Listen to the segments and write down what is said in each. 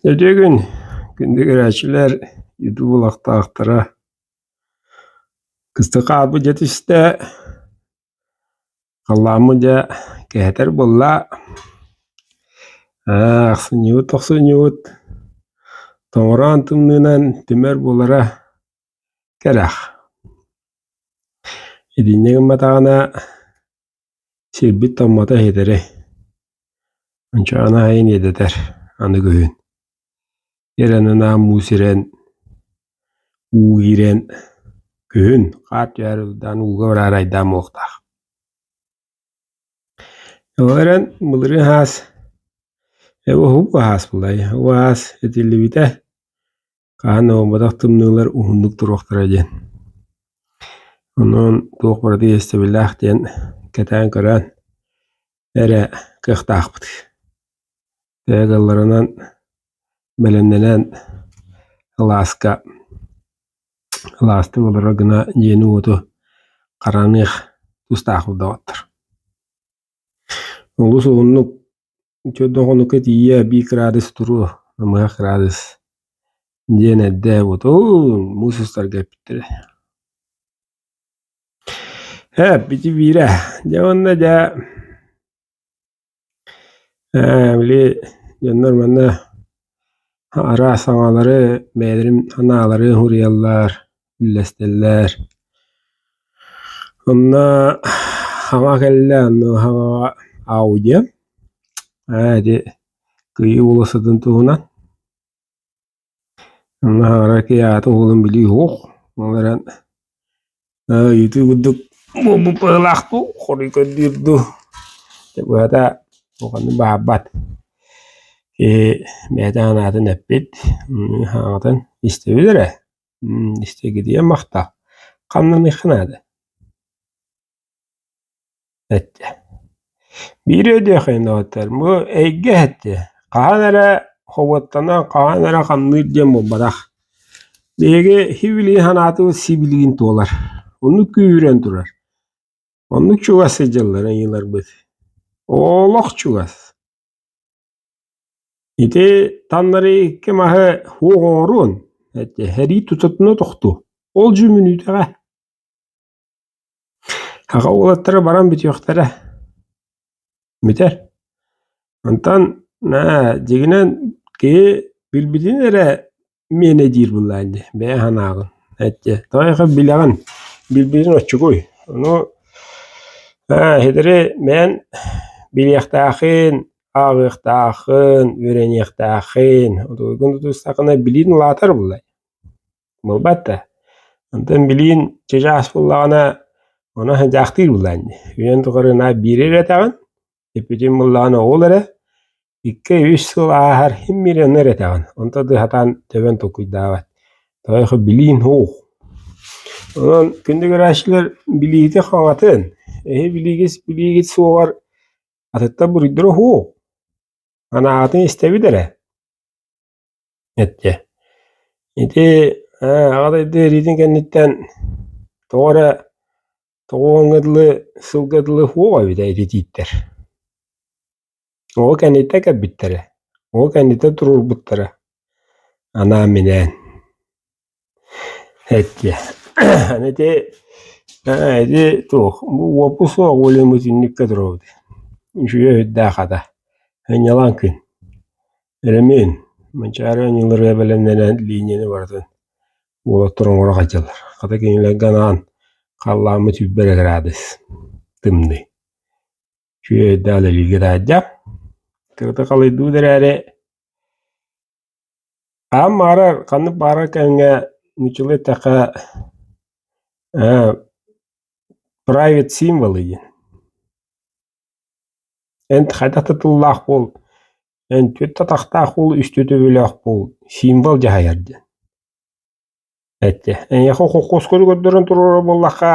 Үтүө күн, күндү көрөөччүлэр, YouTube олохтоохторо. Кыстык хаалбыт дьэ түстэ, халлааммыт дьэ кэһэтэр буолла. Аа, ахсынньыбыт, тохсунньубут тоҥороон тымныынан түмэр буолара кэрэх. Итиннэ гымматаҕына Сирбит томмото иһитэрэй, Ынчаана аайын иэдэтэр, аны күһүн Ирэнинаан муус ирэн, уу киирэн, күһүн хаар түһэр ылдаан ууга бараары айдаан буолуохтаах. Ол эрэн былырыын хаас уһук хаас булай, хаас этиллибитэ Хаһан да буолбатах тымныылар уһуннук туруохтара диэн. Онон туох барыта иэстэбиллээх диэн кэтээн көрөн эрэ кыахтаахпыт. Төһө кыалларынан бэлэмнэнэн ылааска ылаастык олорор гына дьиэни-уоту хараныах тустаахпыт доҕоттор. Олус уһуннук Чөрдөн хонукка тиийэ биир кыраадыс туруо, намыһах кыраадыс диэн эрдэ уотун муус устарга эппиттэрэ. Ээ, ити биирэ. Дьэ уонна дьэ ээ били дьоннор манна араас саҥалары бэйэлэрин санааларын суруйаллар, үллэстэллэр. Онно хаҥа кэллэ, онно хаҥаҕа аудио ээ ити Кыайыы уулуссатын туһунан. Онно хаҥара киһи аатын уолун билии суох. Ол эрэн ыйытыы курдук буолбут быһыылаах дуу, хоруй көрдүүр дуу. Дьэ быһата улаханнык баһарбат. Киһи бэйэтэ санаатын эппит, хаҥатын истэбит эрэ. Истэргитигэр махтал. Хамнаныахха наада эттэ. Биири өйдүөххэ доҕоттор, бу эйгэ эттэ. Хаһан эрэ хобуоттанан, хаһан эрэ хамныыр диэн буолбатах. Биһиги сибилигин санаатыбыт сибилигин туолар. Оннук күүһүрэн турар. Оннук чугас сылдьаллар айыыларбыт. Олох чугас. Ити таннары икки маһы суох оҥоруон, сэрии тутатына тохтуо, ол дьүмүнүүтэҕэ. Аҕа уолаттара баран бүтүөхтэрэ. Бүтэр. Онтон аа, дьиҥинэн киһи билбитин эрэ миэнэ диир буоллаҕа дии, бэйэ санааҕын. Эттэ, тоҕо билэҕин, билбитин оччугуй. Ону аа, ситэри бэйэн билиэхтээххин, ааҕыахтааххын, үөрэниэхтээххин. Отугун тутустаххына билиин улаатар буоллай. Буолбат да. Онтон билиин чычаас буоллаҕына, ону садьаахтыыр буоллаҕын дии. Үйэн тухары наар биири эрэ этэҕин, Эппитим буоллаҕына ол эрэ, икки-үс сыл ааһар иһин миллионер эрэ этэҕин, онто да сатаан төбөн толкуйдаабат. Тоҕо билиин суох. Онон күндү көрөөччүлэр билиити хаҥатын, эһи билиигит билиигит суоҕар атыттар буруйдара суох. Анаатын истэбит эрэ. Эттэ. Ити Аҕа дойду сэриитин кэнниттэн тоҕо эрэ Тоҕуоҥҥа дылы сылга дылы суох эбит ити тииттэр. Оҕо кэнниттэн кэлбиттэрэ, оҕо кэнниттэн туруорбуттара анаан-минээн эттиэ. Аны ити ити туох бу уоппус суох уолуймут итинниккэ туруорбут. Үчүгэй өйдөөх хата. Сынньалаҥ күн. Өрөмүөн, Манчаары оонньууларыгар бэлэмнэнэн лииньийэни барытын уолаттар оҥоро сылдьаллар. Хата кинилэргэ анаан халлааммыт 120 эрэ градус тымныы. Үчүгэй өйдөөх үлэлииргэ таһырдьа. Кырата халыйдыбыт эрээри, хаһан баҕарар, ханнык баҕарар кэмҥэ нууччалыы эттэххэ private символы диэн. Эн хайдах да тыллаах буол, эн түөрт атахтаах буол, үстүү төбөлөөх буол, символ дьаһайар диэн. Эттэ. Эйиэхэ холкуосканы көрдөрөн туруорар буоллахха,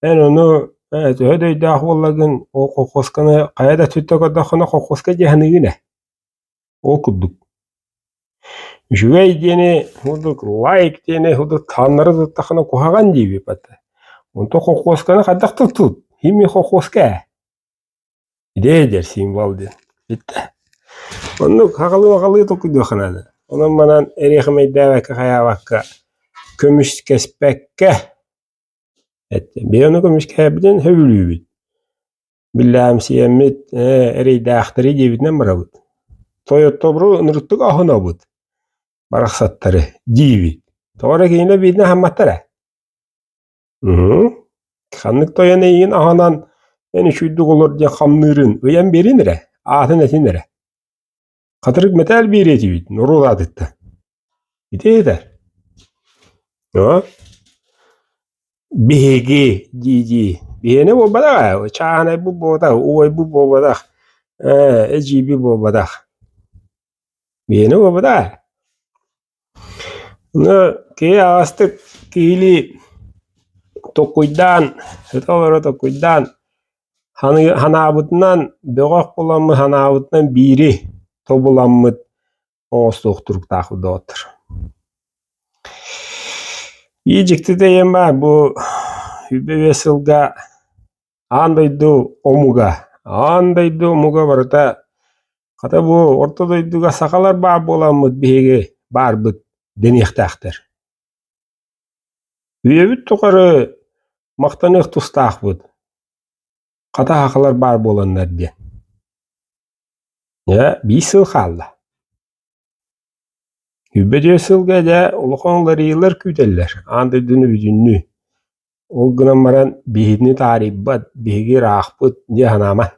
эн ону төһө да өйдөөх буоллагын, ол холкуосканы хайа да өттүттэн көрдөххүнэ холкуоска дьаһаныыгын ээ. Ол курдук. Үчүгэй диэни курдук лайк диэни курдук тааннары туттаххына куһаҕан диибит бата. Онтон холкуосканы хайдах туттут? Химия холкуоска ээ. Идея диэр символ диэн. Бүттэ. Оннук хаҕалыы-хаҕалыы толкуйдуохха наада. Онон манан эриэхимэйдээбэккэ хайаабакка, көмүскэспэккэ эттэ. Биһи ону көмүскэһэрбитин сөбүлүүбүт. Биллээмсийэммит, ээ, эрэйдээхтэри диэбитинэн барабыт. Тойоттобру ынырыктык аһынабыт. Барахсаттары диибит. Тоҕо эрэ кинилэр биирдэ аһамматтар ээ. Ханнык тойон эйигин аһынан эн үчүгдүк олор диэн хамныырын ыйан биэрин эрэ, аатын этин эрэ. Хатырык мэтээл биэриэ этибит норуот аатыттан. Ити этэр. Биһиги дии-дии. Биһиэнэ буолбатах ээ, чааһынайбыт буолбатах, убайбыт буолбатах, ээ, эдьиийбит буолбатах. Биһиэнэ буолбатах ээ. Ону киһи аҕастык киһилии толкуйдаан, сыта олоро толкуйдаан, санаабытынан бөҕөх буоламмыт, санаабытынан биири тобуламмыт оҥостуох туруктаахпыт доҕоттор. Биир дьикти тэйэн баар бу 25 сылга аан дойду омуга, аан дойду омуга барыта Хата бу орто дойдуга сахалар баар буоламмыт биһиги баарбыт дэниэхтээхтэр. Үйэбит тухары махтаныах тустаахпыт. Хата сахалар баар буоланнар диэн. Дьэ, биир сыл хаалла. Үбэ сылга дьэ улахан уларыйыылар күүтэллэр. Аан дойдуну бүтүннүү. Ол гынан баран биһигини таарыйбат, биһиги ыраахпыт дии санаама.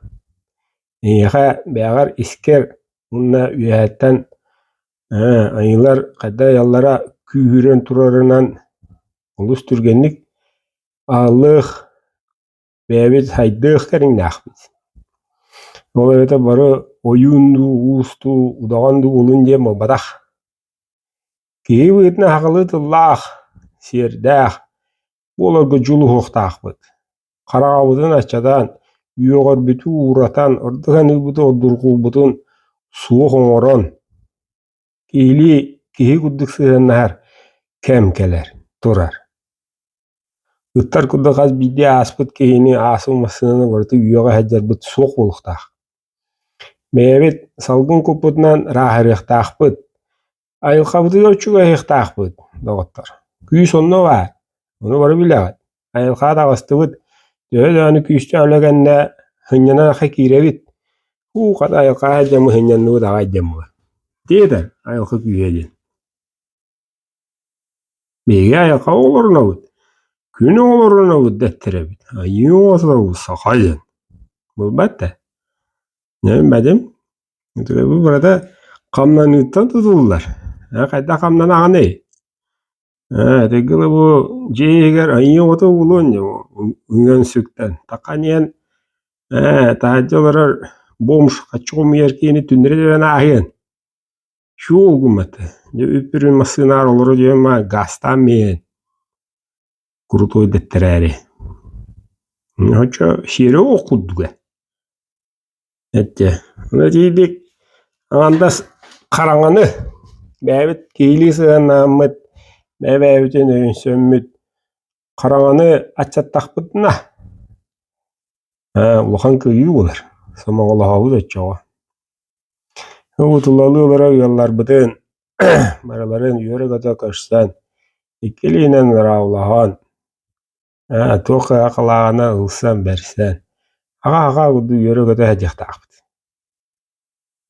Эйиэхэ бэйэҕэр искэр уонна үөһэттэн айыылар хайда айаллара күүһүрэн турарынан олус түргэнник ааллыах, бэйэбит сайдыах кэриҥнээхпит. Ол эбэтэр бары ойуун дуу, уус дуу, удаҕан дуу булун диэн буолбатах. Киһи быһыытынан аһаҕалыы тыллаах, сиэрдээх буоларга дьулуһуохтаахпыт. Хараҕабытын аччатан, үөҕэрбитин ууратан, ордук аныырбытын ордурҕуурбутун суох оҥорон, киһилии киһи курдук сыһыаннаһар кэм кэлэр, турар. Ыттар курдук хас биирдии ааспыт киһини, ааспыт массыынаны барыта үөҕэ сылдьарбыт суох буолуохтаах. Бэйэбит салгын куппутунан ырааһырыахтаахпыт, Айылҕабытыгар чугаһыахтаахпыт, доҕоттор. Күүс онно баар, ону бары билэҕит. Айылҕаҕа таҕыстыбыт, төһө даҕаны күүстээх үлэ кэннэ сынньанан аха киирэбит. Уу, хата айылҕаҕа сылдьаммыт сынньанныбыт аҕай диэн буолар. Диэтэ айылҕа күүһэ диэн. Биһиги айылҕаҕа олорунабыт, күн олорунабыт дэттэрэбит. Айыы оҥосторбут саха диэн. Буолбат да. Нөммэтим. Бу барыта хамнаныыттан тутуллар. Хайдах хамнанаҕыный? Ээ, итигила бу дьиэ иһигэр айыы оҕото буолуон үҥэн сүктэн. Тахан иһэн ээ, таһырдьа олорор бомж хаччы хомуйар киһини түннэри тэбэн ааһыан. Чуол гыммата. Дьэ үп-үрүн массыынаар олоро диэн ма гаастаан миэн крутой дэттэрээри. Оччо сиэрэ ох курдуга. Эттэ, ону тиийдик аҥардас хараҥаны бэйэбит киһилии сыһыаннааммыт, бэйэ-бэйэбитин өйөнсөммүт хараҥаны аччаттахпытына ээ улахан кыайыы буолар, сомоҕолоһобут оччоҕо. Бу тулалыы олорор ыалларбытын барыларын үөрэ-көтө көрсөн, икки илиинэн ыраалаһан Аа, туох кыһалҕалааҕына ылсан бэрсэн, аҕа-аҕа курдук үөрэ-көтө сылдьыахтаахпыт.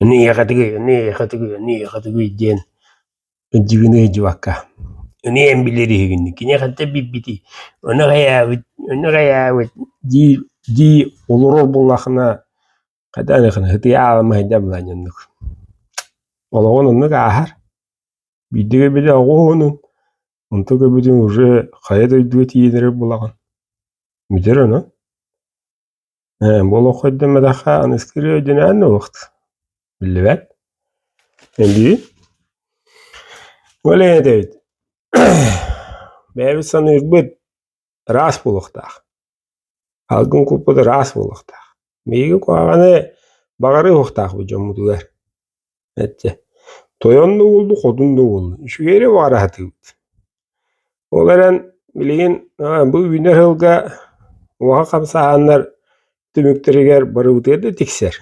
Ыныйыахатыгый, ыныйыахатыгый, ыныйыахатыгый диэн ынчыгыныы сылдьыбакка, ыныйан билэр иһигин, кини хантан билбитий, ону хайаабыт, ону хайаабыт дии дии олорор буоллахына, хайдах ыныахына сытыйа аалама сылдьан былаан оннук. Олоҕун оннук ааһар. Биирдэ көрбүтэ оҕо уһунун, Онто көрбүтүҥ уже хайа дойдуга тиийэн эрэр буолаҕын. Бүтэр ону. Ээ, бу олоххо өйдөммөтөххө аныскырыы өйдөнөөн да уохт. Биллибэт. Эбии. Ол этэбит. Бэйэбит саныырбыт ыраас буолуохтаах. Алгын куппут ыраас буолуохтаах. Биһиги куһаҕаны баҕарыы уохтаахпыт дьоммутугар. Эттэ, тойон да буоллун, хотун да буоллун, үчүгэй эрэ баҕара сатыыбыт. Ол эрэн билигин бу үүнэр сылга улахан хамсааһыннар түмүктэригэр барыбытыгар да тиксэр.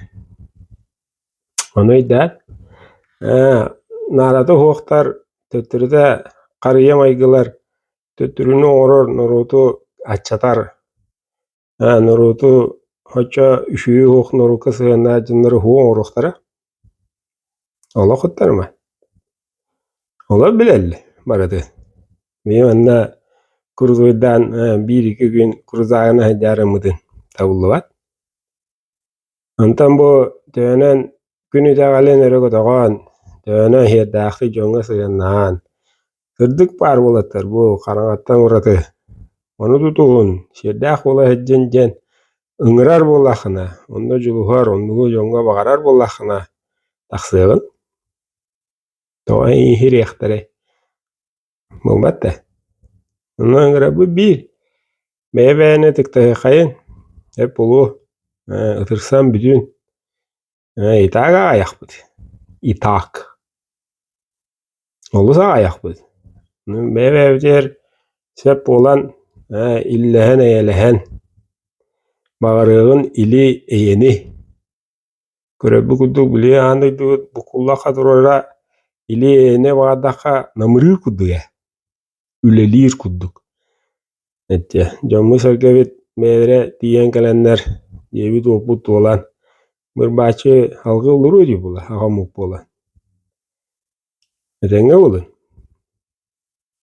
Ону өйдөөн, наадата суохтар, төттөрүтэ харыйа майгылар төттөрүнү оҥорор норуоту аччатар, норуоту оччо үчүгэй суох норуокка сыһыаннаах дьоннору суох оҥоруохтара. Олох ыттарыма. Олор билэллэр барытын. Мин манна курдуйдаан биир-икки күн курдааҕына сылдьаарыммытын табыллыбат. Онтон бу төһөнөн күн итэҕэлин өрө көтөҕөн, төһөнөн иһиэрдээхтик дьоҥҥо сыһыаннаһан, сырдык баар буолаттар бу хараҥаттан ураты. Ону тутуһун, сиэрдээх буола сылдьын диэн ыҥырар буоллаххына, онно дьулуһар, оннугу дьоҥҥо баҕарар буоллаххына, тахсыаҕын. Тоҕо иһириэхтэрэй? Буолбат да. Онно ыҥырарбыт биир, бэйэ-бэйэни ытыктаһыаххайын, эп буолуо, ытырсан бүтүн, итак аҕайахпыт, итак. Олус аҕайахпыт. Бэйэ-бэйэбитигэр сөп буолан, иллэһэн-эйэлэһэн, баҕарыаҕын или-эйэни Көрөрбүт курдук били аан дойдубут буккуллахха турара или-эйэни баҕардахха намырыыр курдук ээ, үлэлиир курдук. Эттэ дьоммут-сэргэбит бэйэлэрэ тиийэн кэлэннэр дьиэбит-уоппут туолан бырбааччы алгыы олоруо дии буолла аҕа омук буолан. Этэҥҥэ буолун.